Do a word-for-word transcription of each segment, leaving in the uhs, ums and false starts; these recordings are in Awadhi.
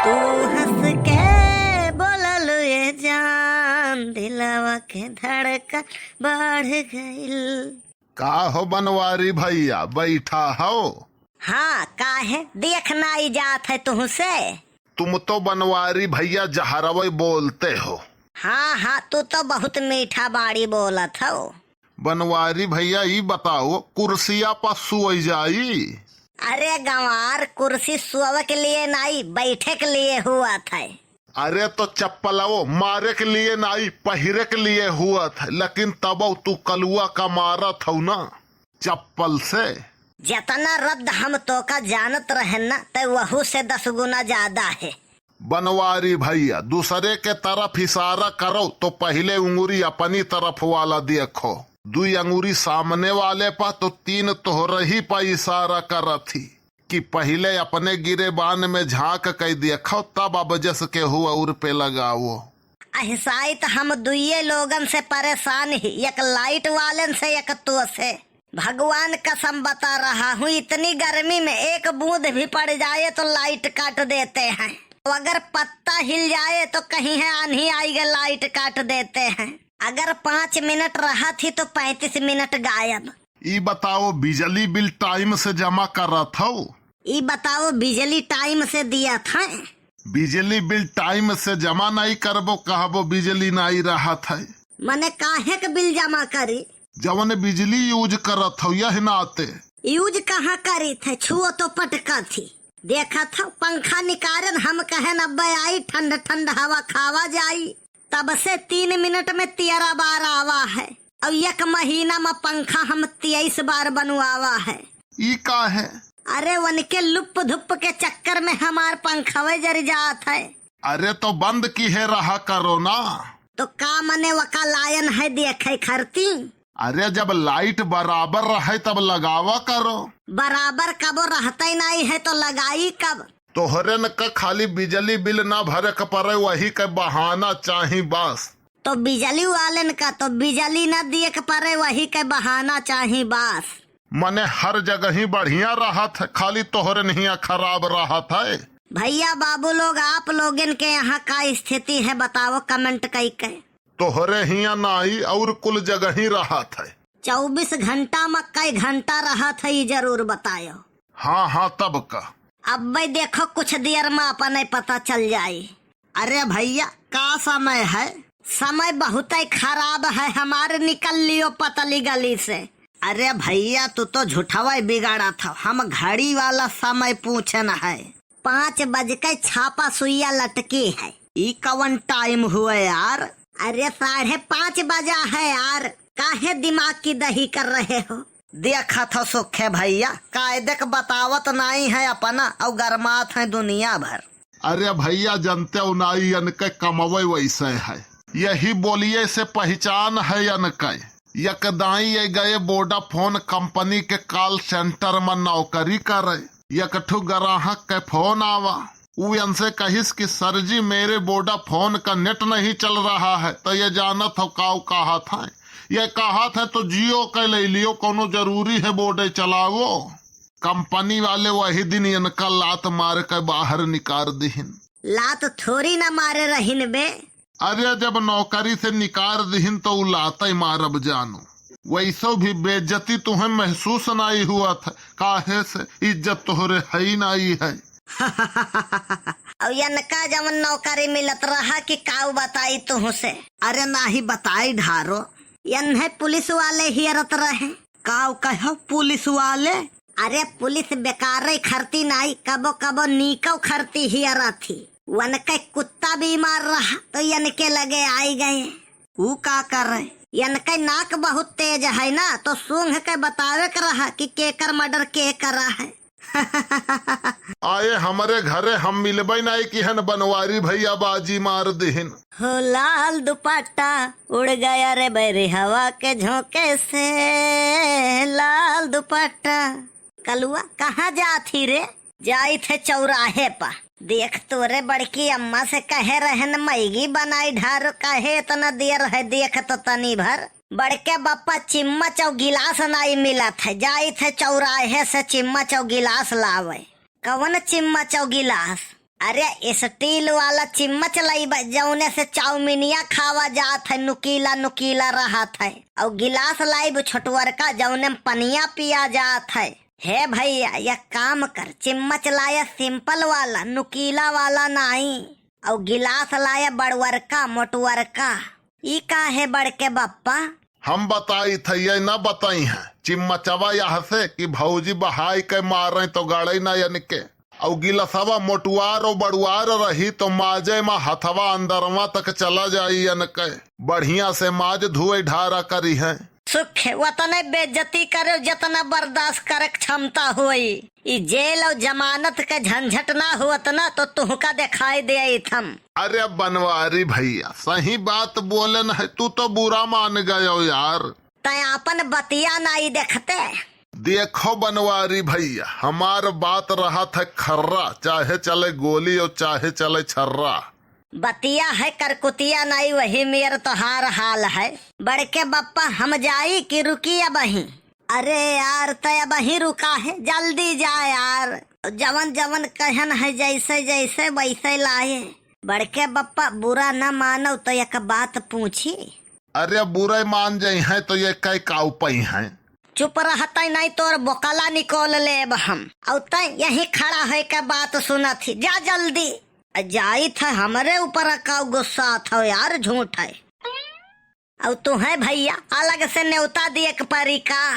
तू हंस के बोललू ये जान, दिलवा के धड़कन बढ़ गइल। का हो बनवारी भइया, बैठा हो? हाँ, काहे? देख नाई जात है तुहसे। तुम तो बनवारी भइया जहरवै बोलते हो। हाँ, हाँ, तू तो बहुत मीठा बाड़ी बोलत हो। बनवारी भइया, ई बताओ, कुर्सिया पर सोई जाई? अरे गंवार, कुर्सी सोवे के लिए नाई, बैठे के लिए हुआ था। अरे तो चप्पलवो मारे के लिए नाई, पहिरे के लिए हुआ था, लेकिन तबो तू कलुआ का मारत हौ ना चप्पल से। जतना रद्द हम तोका जानत रहेन ना, ते वहू से दस गुना ज्यादा है। बनवारी भइया, दूसरे के तरफ इशारा करो तो पहिले उंगुरी अपनी तरफ वाला देखो, दुई अंगुरी सामने वाले पर तो तीन तोहरही पर इशारा करत ही कि पहिले अपने गिरेबान में झांक के देखो, तब अब जस केहू और पे लगाओ। अहिसाई त हम दुइये लोगन से परेशान ही, एक लाइट वालन से, एक तो से। भगवान कसम बता रहा हूँ, इतनी गर्मी में एक बूंद भी पड़ जाए तो लाइट काट देते हैं। तो अगर पत्ता हिल जाए तो कहीं है आन्ही आई गए, लाइट काट देते हैं। अगर पाँच मिनट रहत ही तो पैंतीस मिनट गायब। ई बताओ, बिजली बिल टाइम से जमा करत हौ? ई बताओ, बिजली टाइम से दियत है? बिजली बिल टाइम से जमा नाई करबो, कहबो बिजली नाई रहत है। मने काहे के बिल जमा करी? जवन बिजली यूज करत हौ, यह नाते। यूज कहाँ करी थे, छुओ तो पटका थी। देखत हौ पंखा निकारन, हम कहन अब्बे आई ठंड ठंड हवा खावा जाई। तब से तीन मिनट में तेरह बार आवा है और एक महीना में पंखा हम तेईस बार बनवावा है। ई का है? अरे उनके लुप धुप के चक्कर में हमार पंखवे जर जात है। अरे तो बंद किहे रहा करो ना। तो का मने वका लायन है देखे खरती? अरे जब लाइट बराबर रहे तब लगावा करो। बराबर कबो रहते नहीं है तो लगाई कब? तोहरेन का खाली बिजली बिल ना भरे के पड़े, वही के बहाना चाही बस। तो बिजली वालन का तो बिजली ना दिए के पड़े, वही के बहाना चाही बस। मने हर जगह ही बढ़िया रहत है, खाली तोहरेन हिया खराब रहत है। भैया बाबू लोग, आप लोगन के यहाँ का स्थिति है बताओ comment कई के। तोहरे हिया नाई और कुल जगह ही रहत है। चउबीस घंटा में कई घंटा रहत है, ई जरूर बतायो। हाँ, हाँ, तब का। अब्बे देखो, कुछ देर में अपने पता चल जाई। अरे भैया, का समय है? समय बहुतै खराब है हमार, निकल लियो पतली गली से। अरे भैया, तू तो झूठवै बिगाड़त हौ, हम घड़ी वाला समय पूछन है। पाँच बज के छापा सुइया लटकी है। ई कवन टाइम हुए यार? अरे साढ़े पाँच बजा है यार, काहे दिमाग की दही कर रहे हो? देखत हो सुखे भैया, कायदे के बतावत नाई है अपना, और गरमात है दुनिया भर। अरे भैया, जनते हो नाई, इनके कमवे वैसे है, यही बोलिए से पहचान है इनके। एक दाई ये गए वोडाफोन कंपनी के कॉल सेंटर में नौकरी करे। एक ठो ग्राहक के फोन आवा, उ इनसे कहिस कि "सर जी, मेरे वोडाफोन का नेट नहीं चल रहा है।" तो ये जानत हो काउ कहत है? ये कहत है, "तो जियो के ले लियो, कोनो जरूरी है वोडे चलावो।" कंपनी वाले वही दिन इनका लात मार के बाहर निकाल दिहिन। लात थोड़ी ना मारे रहिन बे। अरे, जब नौकरी से निकार दिहिन तो उ लातै मारब जानो। वैसो भी बेइज्जती तुहें महसूस नाई हुआ था, काहे से इज्जत तोहरे हई नाई है। और यनका जवन नौकरी मिलत रहा कि काउ बताई तुहसे। अरे नाही बताई ढारो। यन्हे पुलिस वाले हियरत रहे। काउ कहो पुलिस वाले? अरे पुलिस बेकारे खरती नाई, कबो कबो नीकौ खरती हियरत ही। वनके कुत्ता बीमार रहा तो यनके लगे आई गए। ऊ का करे? यनके नाक बहुत तेज है ना, तो सूंघ के बतावे के रहा कि केकर मर्डर के करा है। आए हमरे घरे हम मिलबै नाई किहन, बनवारी भैया बाजी मार दिहिन। हो लाल दुपट्टा उड़ गया रे बैरी हवा के झोंके से, लाल दुपट्टा। कलुआ, कहाँ जात ही रे? जाइत है चौराहे पा। देख तोरे बड़की अम्मा से कहे रहन, "मैगी बनाई ढारो, काहे इतना देर है, देख तो तनी भर।" बड़के बप्पा चिम्मच और गिलास नाई मिलत है, जाइत है चौराहे से चिम्मच और गिलास लावे। कवन चिम्मच और गिलास? अरे, स्टील वाला चिम्मच लइबे, जौने से चाउमीनिया खावा जात है, नुकीला नुकीला रहत है। अउ गिलास लाइब छोटवरका, जौने में पनिया पिया जात है। हे भइया, एक काम कर, चिम्मच लाया सिंपल वाला, नुकीला वाला नाई, अउ गिलास लाया बड़वरका, मोटवरका। ई का है बड़के बप्पा? हम बताई थे, ये न बताई हैं। चिम्मचवा यह से कि भौजी बहाई के मारे तो गड़े न यनके। अउ गिलसवा मोटुआर और बड़ुआर रही तो माजे मा हथवा अंदरवा तक चला जाई यनके। बढ़िया से माज धुए ढारा करी है। सुख है, वतने बेइज्जती करे जतना बर्दाश्त करे क्षमता होई। ई जेल और जमानत के झंझट ना होत ना तो तुहका दिखाई देइत हम। अरे बनवारी भइया, सही बात बोलेन है, तू तो बुरा मान गयो यार। तै आपन बतिया नाई देखते। देखो बनवारी भइया, हमार बात रहत है खर्रा, चाहे चले गोली और चाहे चले छर्रा। बतिया है करकुतिया नाई, वही मेर तोहार हाल है। बड़के बप्पा, हम जाई कि रुकी अबहीं? अरे यार, तै अबहीं रुका है, जल्दी जा यार। जवन जवन कहन है जैसे जैसे वैसे लाए। बड़के बप्पा, बुरा न मानो तो एक बात पूछी? अरे बुरे मान जाइ हैं तो ये कै काउ पई हैं? चुप रहतै, नहीं तोर बोकला निकोल लेब हम। अउ तै यहीं खड़ा होइके बात सुनत ही, जा जल्दी। जाइत है, हमरे ऊपर काउ गुस्सा थो यार, झूठ है। अउ तुहैं भइया अलग से नेवता दिए के परी का?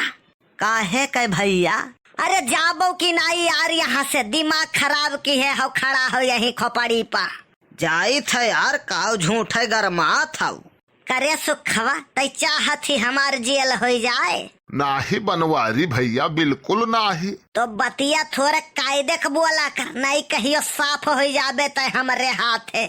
काहे के भइया? अरे जाबो कि नाई यार यहाँ से, दिमाग खराब किहे हो, खड़ा हो यहीं खोपड़ी पा। जाइत है यार, काउ झूठै गरमात हौ। करे सुखवा, तै चाहत ही हमार जेल होइ जाए? नाहीं बनवारी भइया, बिल्कुल नाहीं। तो बतिया थोरे कायदे के बोला कर, नाहीं कहियो साफ होइ जाबे तै हमरे हाथे।